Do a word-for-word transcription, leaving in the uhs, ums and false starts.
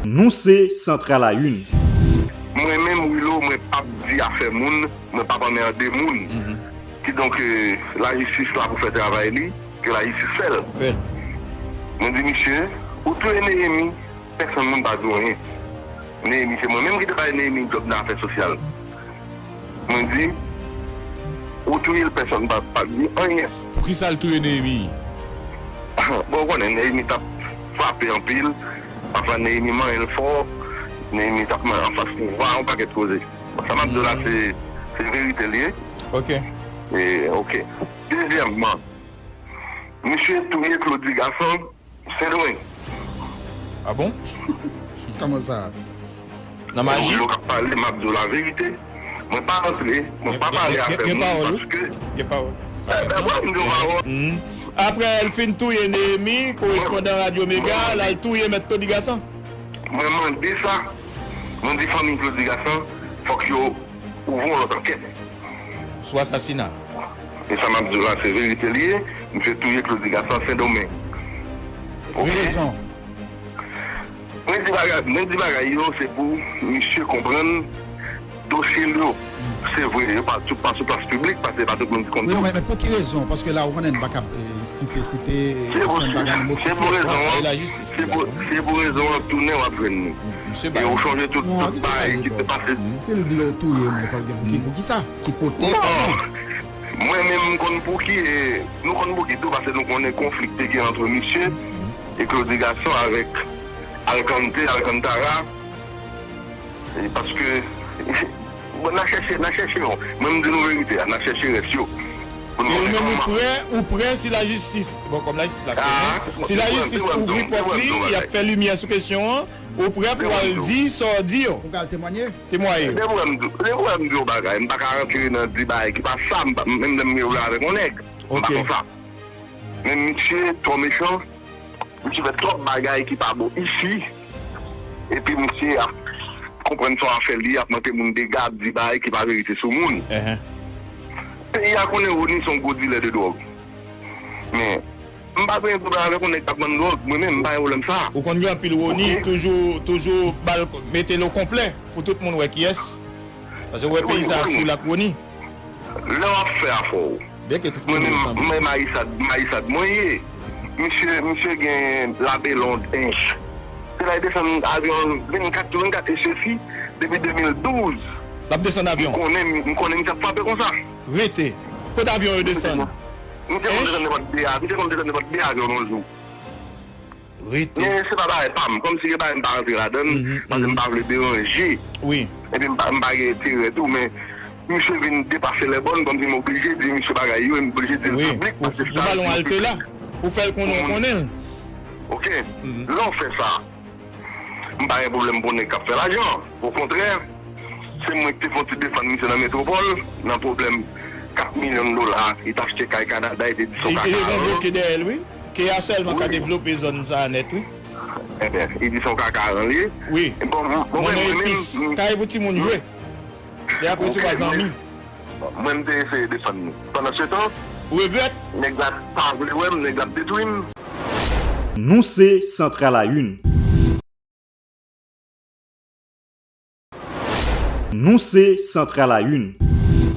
Nou se Central à une. Mwen menm, Willo, mwen p ap di afè moun, mwen p ap anmède moun. Kidonk, euh, lajistis la pou fè travay li, ke lajistis fè l. Fè l. Mwen di, misye, ou touye Neyemi, pèsonn moun pa di w anyen. Neyemi, se mwen menm ki te bay Neyemi djòb nan afè sosyal. Mwen di, ou touye l, pèsonn pa, pa di anyen. Poukisa l touye Neyemi? Bon, ou konnen, Neyemi t ap frape anpil. Pafwa, Neyemi manyen l fò. Neyemi t ap manyen anfas pouvwa, yon pakèt koze. Bon, sa m ap di w la, se, se verite l ye. Ok. E, ok. Dezyèmman, misye touye Claudy Gason, Sendomeng. Ah bon? Kòman sa? Nan maji? Yo k ap pale, m ap di w laverite. Mwen pa rantre, mwen pa pale afè moun paske. Gen pawòl, wi. Gen pawòl. Ebyen, wè, m di w pawòl. Apre l fin touye Neyemi, korespondan Radyo Mega, l al touye Mèt Claudy Gason. Mwen mande sa. Mwen di fanmi Claudy Gason, fòk yo ouvri yon lòt ankèt. Sou asasina. E sa m ap di w la, se verite li ye. Misye touye Claudy Gason Sendomeng. Ok? Rezon. Mwen di bagay, mwen di bagay yo, se pou misye konprann dosye l yo. Se vre, yo pa tout pa sou plas piblik, paske pa tout moun ki konn tou. Wi, non, men, men pou ki rezon? Paske la, ou konnen, m pa ka, eh, site, site, eh, sèn bagay motif yo. Se pou rezon an. Se pou, se pou rezon an, tounen w ap jwenn li. Misye ba. E ou chonje tout, tout bagay ki te pase. Si l di yo touye moun, fò l gen pou ki, pou ki sa? Ki kote? Non. Mwen menm, m konn pou ki, e, nou konn pou ki tou, paske nou konnen konfli ki te gen ant misye e Claudy Gason avèk Alcante, Alcantara. E paske, bon, n a chèche, n a chèche yo. Mwen, m di nou verite a, n a chèche rès yo. Pou nou konnen kòman. E ou menm, ou prè, ou prè si lajistis, bon, kòm lajistis la fèmen, si lajistis ouvri pòt li, y ap fè limyè sou kesyon an, ou prè pou al di sa w di yo? Ou pral temwanye? Temwaye. Depi w wè m di, depi w wè m di w bagay, m pa ka rantre nan di bagay ki pa sa, m pa, menm lè m rele avèk yon nèg, m pa konsa. Men misye twò mechan, misye fè twòp bagay ki pa bon isi, epi misye ap konprann sa w ap fè li, ap montre moun dega, ap di bagay ki pa verite sou moun. Peyi a konnen Rony se yon gwo dilè de dwòg. Men, m pa gen pwoblèm avèk yon nèg k ap vann dwòg, mwen menm, m pa gen pwoblèm sa. Ou konn gen anpil Rony, toujou, toujou ba l, mete l o konplè pou tout moun wè kiyès. Paske w wè peyi sa a full ak Rony. Lè w ap fè afè w. Byenke tout moun ansanm. Mwen menm, mwen Mayisad, Mayisad mwen ye. Misye, misye gen labelond ench. Se la l desann avyon vennkat sou vennkat e sefi depi de mil douz. L ap desann avyon. M konnen, m konnen misye ap frape konsa. Rete. Kote avyon yo desann? Misye konn desann nenpòt de a, misye konn desann nenpòt de avyon nan yon jou. Rete. Men se pa bagay pa m. Kòmsi gen bagay m pa rantre ladan l, paske m pa vle deranje. Wi. Epi m pa, m pa gen enterè tou, men misye vin depase lèbòn, kòmsi m oblije di misye bagay yo, e m oblije di l piblik, paske sa, pou fè l konnen w konnen l. Ok. Lè w fè sa, m pa gen pwoblèm pou nèg k ap fè lajan. Okontrè, se mwen ki te fè yon ti defann misye nan Metwopòl, nan pwoblèm kat milyon dola, li t achte kay Kanada, li te di se yon kakaran. Li te revoke dèyè l, wi. Kea sèlman ka devlope zòn sa a nèt, wi. Ebyen, li di se yon kakaran li ye. Wi. Bon, mwen, mwen menm, kay pou timoun jwe. E apre se pa zanmi. Mwen, m te eseye defann li. Pandan se tan, ou regrèt? Nèg la pa vle wè m, nèg la ap detwi m. Nou se Central à une. Nou se Central à une.